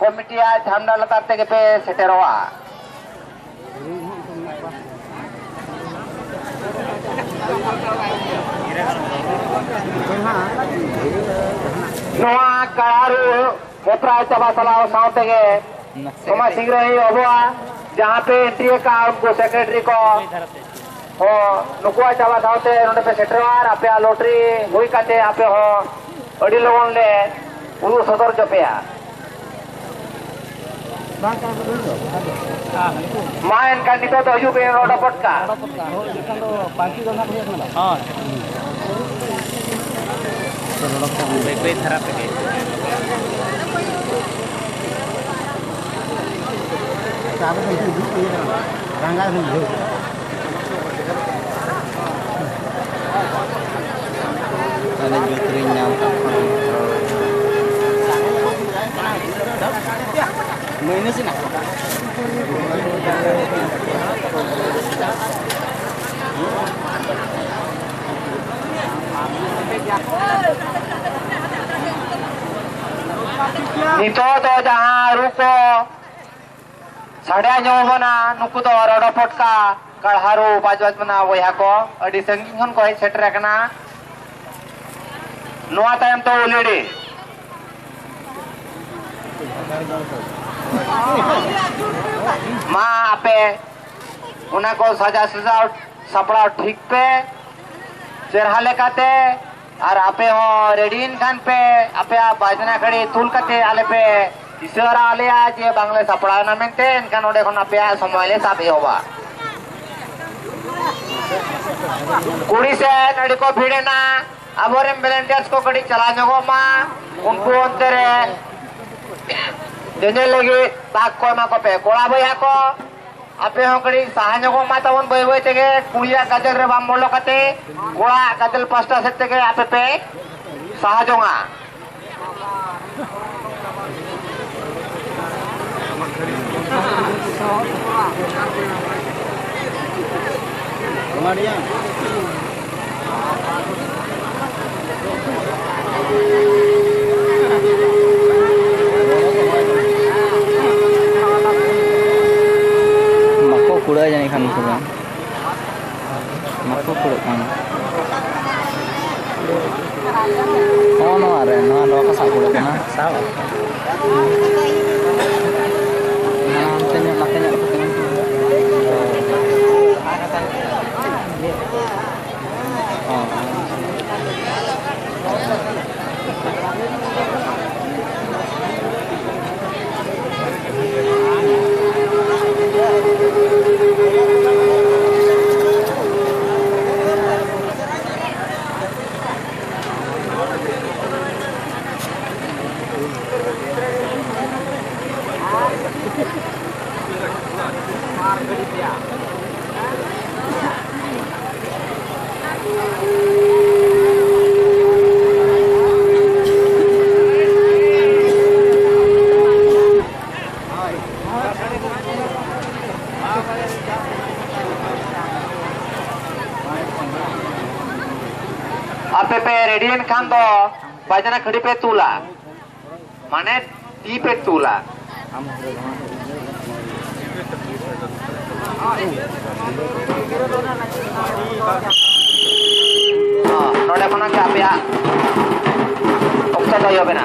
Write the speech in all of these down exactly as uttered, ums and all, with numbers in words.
ᱠᱚᱢᱤᱴᱤᱭᱟᱜ ᱡᱷᱟᱱᱰᱟ ᱞᱟᱛᱟᱨ ᱛᱮᱜᱮ ᱯᱮ ᱥᱮᱴᱮᱨᱚᱜᱼᱟ᱾ ᱱᱚᱣᱟ ᱠᱟᱲᱦᱟᱨᱩ ᱵᱚᱛᱨᱟᱭ ᱪᱟᱵᱟ ᱪᱟᱞᱟᱣ ᱥᱟᱶ ᱛᱮᱜᱮ ᱥᱚᱢᱟᱡᱽ ᱥᱤᱝᱨᱟᱹᱭ ᱟᱵᱚᱣᱟᱜ ᱡᱟᱦᱟᱸ ᱯᱮ ᱮᱱᱴᱨᱤ ᱟᱠᱟᱫ ᱩᱱᱠᱩ ᱥᱮᱠᱨᱮᱴᱟᱨᱤ ᱠᱚ ᱦᱚᱸ ᱱᱩᱠᱩᱣᱟᱜ ᱪᱟᱵᱟ ᱥᱟᱶᱛᱮ ᱱᱚᱰᱮ ᱯᱮ ᱥᱮᱴᱮᱨᱚᱜᱼᱟ ᱟᱨ ᱟᱯᱮᱭᱟᱜ ᱞᱚᱴᱨᱤ ᱦᱩᱭ ᱠᱟᱛᱮ ᱟᱯᱮ ᱦᱚᱸ ᱟᱹᱰᱤ ᱞᱚᱜᱚᱱ ᱞᱮ ᱩᱫᱩᱜ ᱥᱚᱫᱚᱨ ᱦᱚᱪᱚ ᱯᱮᱭᱟ᱾ ᱢᱟ ᱮᱱᱠᱷᱟᱱ ᱱᱤᱛᱚᱜ ᱫᱚ ᱦᱤᱡᱩᱜ ᱯᱮ ᱨᱚᱰᱚ ᱯᱚᱴᱠᱟ᱾ ᱦᱳᱭ᱾ ᱵᱟᱹᱭ ᱵᱟᱹᱭ ᱫᱷᱟᱨᱟ ᱛᱮᱜᱮ᱾ ᱟᱹᱞᱤᱧ ᱡᱩᱛ ᱞᱤᱧ ᱧᱟᱢ ᱠᱟᱜ ᱠᱷᱟᱱ᱾ ᱱᱤᱛᱚᱜ ᱫᱚ ᱡᱟᱦᱟᱸ ᱨᱩ ᱠᱚ ᱥᱟᱰᱮ ᱟᱸᱡᱚᱢ ᱟᱵᱚᱱᱟ, ᱱᱩᱠᱩ ᱫᱚ ᱨᱚᱰᱚ ᱯᱚᱴᱠᱟ ᱠᱟᱲᱦᱟᱨᱩ ᱵᱟᱡᱽ ᱵᱟᱡᱽᱢᱟᱱᱟ ᱵᱚᱭᱦᱟ ᱠᱚ ᱟᱹᱰᱤ ᱥᱟᱺᱜᱤᱧ ᱠᱷᱚᱱ ᱠᱚ ᱦᱮᱡ ᱥᱮᱴᱮᱨ ᱟᱠᱟᱱᱟ᱾ ᱱᱚᱣᱟ ᱛᱟᱭᱚᱢ ᱛᱮ ᱩᱞᱤᱰᱤ᱾ ᱢᱟ ᱟᱯᱮ ᱚᱱᱟ ᱠᱚ ᱥᱟᱡᱟᱣ ᱥᱟᱡᱟᱣ ᱥᱟᱯᱲᱟᱣ ᱴᱷᱤᱠ ᱯᱮ ᱪᱮᱨᱦᱟ ᱞᱮᱠᱟᱛᱮ᱾ ᱟᱨ ᱟᱯᱮ ᱦᱚᱸ ᱨᱮᱰᱤᱭᱮᱱ ᱠᱷᱟᱱ ᱯᱮ, ᱟᱯᱮᱭᱟᱜ ᱵᱟᱡᱽᱱᱟ ᱠᱷᱟᱹᱲᱤ ᱛᱩᱞ ᱠᱟᱛᱮ ᱟᱞᱮ ᱯᱮ ᱤᱥᱟᱹᱨᱟ ᱟᱞᱮᱭᱟ ᱡᱮ ᱵᱟᱝᱞᱮ ᱥᱟᱯᱲᱟᱣ ᱮᱱᱟ ᱢᱮᱱᱛᱮ, ᱮᱱᱠᱷᱟᱱ ᱚᱸᱰᱮ ᱠᱷᱚᱱ ᱟᱯᱮᱭᱟᱜ ᱥᱚᱢᱚᱭ ᱞᱮ ᱥᱟᱵ ᱮᱦᱚᱵᱟ᱾ ᱠᱩᱲᱤ ᱥᱮᱫ ᱟᱹᱰᱤ ᱠᱚ ᱵᱷᱤᱲ ᱮᱱᱟ, ᱟᱵᱚᱨᱮᱱ ᱵᱷᱚᱞᱮᱱᱴᱤᱭᱟᱨᱥ ᱠᱚ ᱠᱟᱹᱴᱤᱡ ᱪᱟᱞᱟᱣ ᱧᱚᱜᱚᱜ ᱢᱟ, ᱩᱱᱠᱩ ᱚᱱᱛᱮ ᱨᱮ ᱧᱮᱧᱮᱞ ᱞᱟᱹᱜᱤᱫ ᱵᱷᱟᱜᱽ ᱠᱚ ᱮᱢᱟ ᱠᱚᱯᱮ᱾ ᱠᱚᱲᱟ ᱵᱚᱭᱦᱟ ᱠᱚ, ᱟᱯᱮ ᱦᱚᱸ ᱠᱟᱹᱴᱤᱡ ᱥᱟᱦᱟ ᱧᱚᱜᱚᱜ ᱢᱟ ᱛᱟᱵᱚᱱ ᱵᱟᱹᱭ ᱵᱟᱹᱭ ᱛᱮᱜᱮ, ᱠᱩᱲᱤᱭᱟᱜ ᱜᱟᱫᱮᱞ ᱨᱮ ᱵᱟᱢ ᱵᱚᱞᱚ ᱠᱟᱛᱮ ᱠᱚᱲᱟᱣᱟᱜ ᱜᱟᱫᱮᱞ ᱯᱟᱥᱴᱟ ᱥᱮᱫ ᱛᱮᱜᱮ ᱟᱯᱮ ᱯᱮ ᱥᱟᱦᱟ ᱡᱚᱝᱟ᱾ ᱮᱱᱠᱷᱟᱱ ᱛᱚᱵᱮ ᱵᱟᱠᱚ ᱠᱩᱲᱟᱹᱜ ᱠᱟᱱᱟ᱾ ᱱᱚᱜᱼᱚ ᱱᱚᱣᱟ ᱨᱮ, ᱱᱚᱣᱟ ᱫᱚ ᱵᱟᱠᱚ ᱥᱟᱵ ᱠᱩᱲᱟᱹᱜ ᱠᱟᱱᱟ᱾ ᱥᱟᱵ? ᱦᱟᱱᱛᱮ ᱧᱚᱜ, ᱱᱟᱛᱮ ᱧᱚᱜ ᱠᱟᱛᱮ ᱧᱮᱞ ᱠᱚᱢ᱾ ᱦᱚᱸ᱾ ᱟᱯᱮ ᱯᱮ ᱨᱮᱰᱤᱭᱮᱱ ᱠᱷᱟᱱ ᱫᱚ ᱵᱟᱡᱱᱟ ᱠᱷᱟᱹᱲᱤ ᱯᱮ ᱛᱩᱞᱟ, ᱢᱟᱱᱮ ᱛᱤ ᱯᱮ ᱛᱩᱞᱟ᱾ ᱦᱚᱸ, ᱱᱚᱰᱮ ᱠᱷᱚᱱᱟᱜ ᱜᱮ ᱟᱯᱮᱭᱟᱜ ᱚᱠᱛᱚ ᱫᱚ ᱮᱦᱚᱵ ᱮᱱᱟ᱾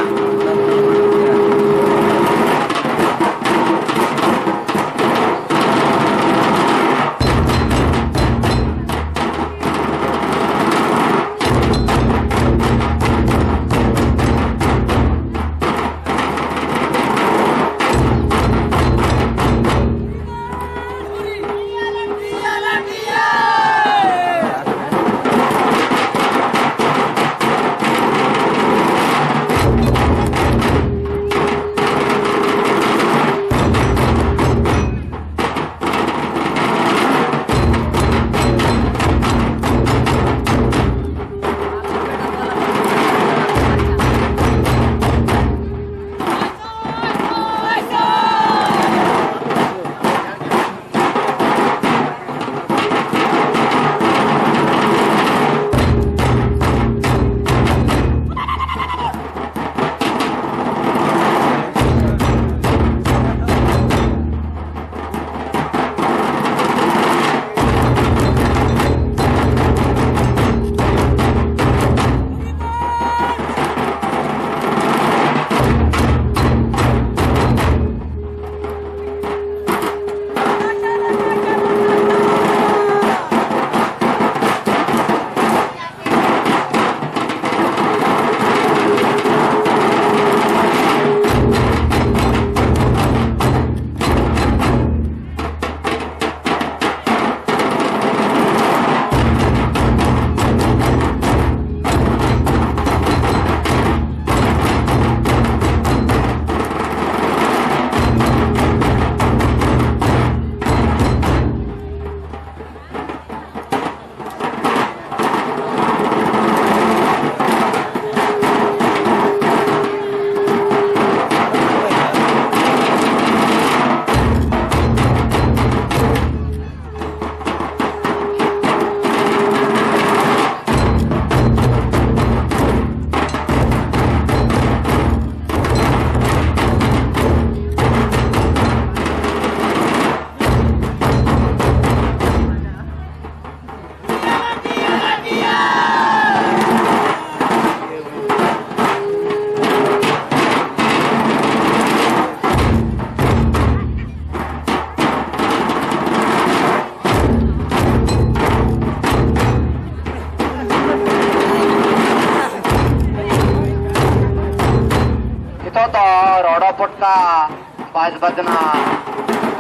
ᱵᱟᱡᱽ ᱵᱟᱡᱽᱱᱟ,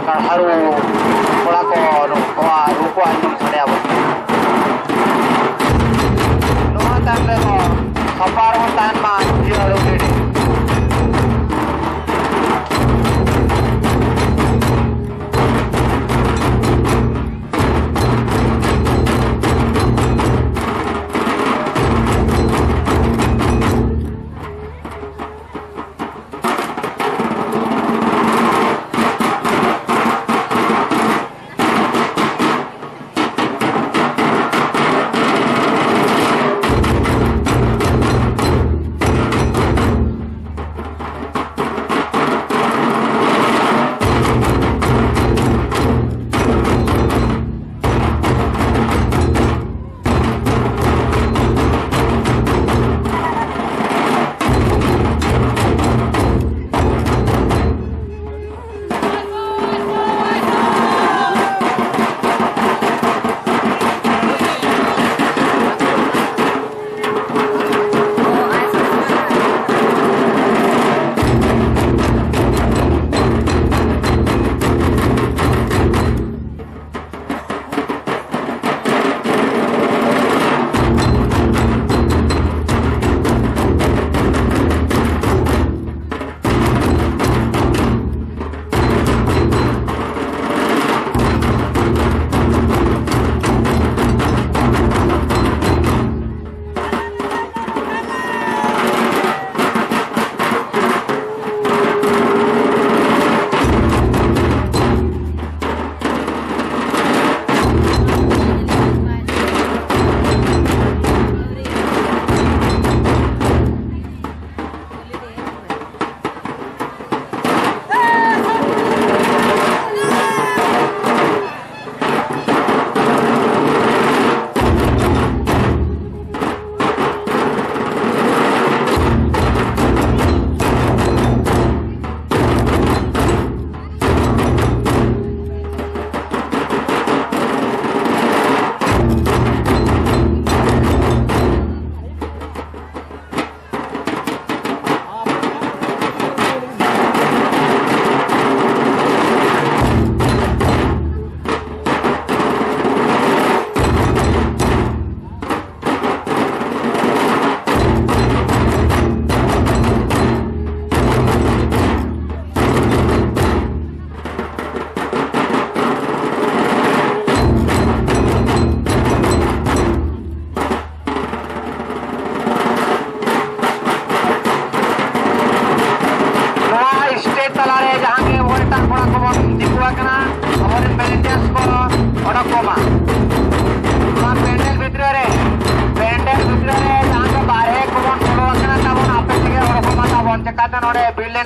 ᱠᱟᱲᱦᱟᱨᱩ, ᱠᱚᱲᱟ ᱠᱚ ᱱᱚᱣᱟ ᱨᱩ ᱠᱚ ᱟᱸᱡᱚᱢ ᱥᱟᱰᱮ ᱟᱵᱚᱱ ᱠᱟᱱᱟ᱾ ᱱᱚᱣᱟ ᱛᱟᱭᱚᱢ ᱨᱮᱫᱚ ᱥᱟᱯᱲᱟᱣ ᱨᱮᱵᱚᱱ ᱛᱟᱦᱮᱱ ᱢᱟ ᱡᱤᱭᱟᱹᱲ ᱩᱰᱤ᱾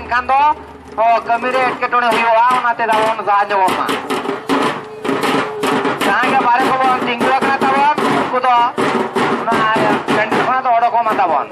ᱠᱷᱟᱱ ᱫᱚ ᱠᱟᱹᱢᱤ ᱨᱮ ᱮᱴᱠᱮᱴᱚᱬᱮ ᱦᱩᱭᱩᱜᱼᱟ, ᱚᱱᱟᱛᱮ ᱟᱵᱚ ᱵᱚᱱ ᱥᱟᱦᱟ ᱧᱚᱜᱚᱜ ᱢᱟ᱾ ᱡᱟᱦᱟᱸᱭ ᱜᱮ ᱵᱟᱦᱨᱮ ᱠᱚᱵᱚᱱ ᱛᱤᱸᱜᱩ ᱟᱠᱟᱱᱟ ᱛᱟᱵᱚᱱ, ᱩᱱᱠᱩ ᱫᱚ ᱚᱱᱟ ᱯᱮᱱᱰᱮᱞ ᱠᱷᱚᱱᱟᱜ ᱫᱚ ᱚᱰᱚᱠᱚᱜ ᱢᱟ ᱛᱟᱵᱚᱱ᱾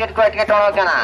ᱪᱮᱫ ᱠᱚ ᱮᱴᱠᱮᱴᱚᱬᱮ ᱠᱟᱱᱟ?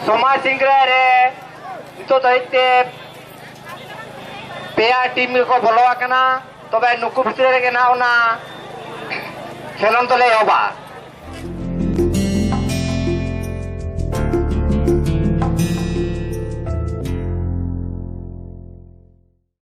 ᱥᱚᱢᱟᱡᱽ ᱥᱤᱝᱨᱟᱹᱭ ᱨᱮ ᱱᱤᱛᱚᱜ ᱫᱷᱟᱹᱨᱤᱡ ᱛᱮ ᱯᱮᱭᱟ ᱴᱤᱢ ᱜᱮᱠᱚ ᱵᱚᱞᱚ ᱟᱠᱟᱱᱟ᱾ ᱛᱚᱵᱮ ᱱᱩᱠᱩ ᱵᱷᱤᱛᱨᱤ ᱨᱮᱜᱮ ᱱᱟᱜ ᱚᱱᱟ ᱠᱷᱮᱞᱳᱱ ᱫᱚᱞᱮ ᱮᱦᱚᱵᱟ᱾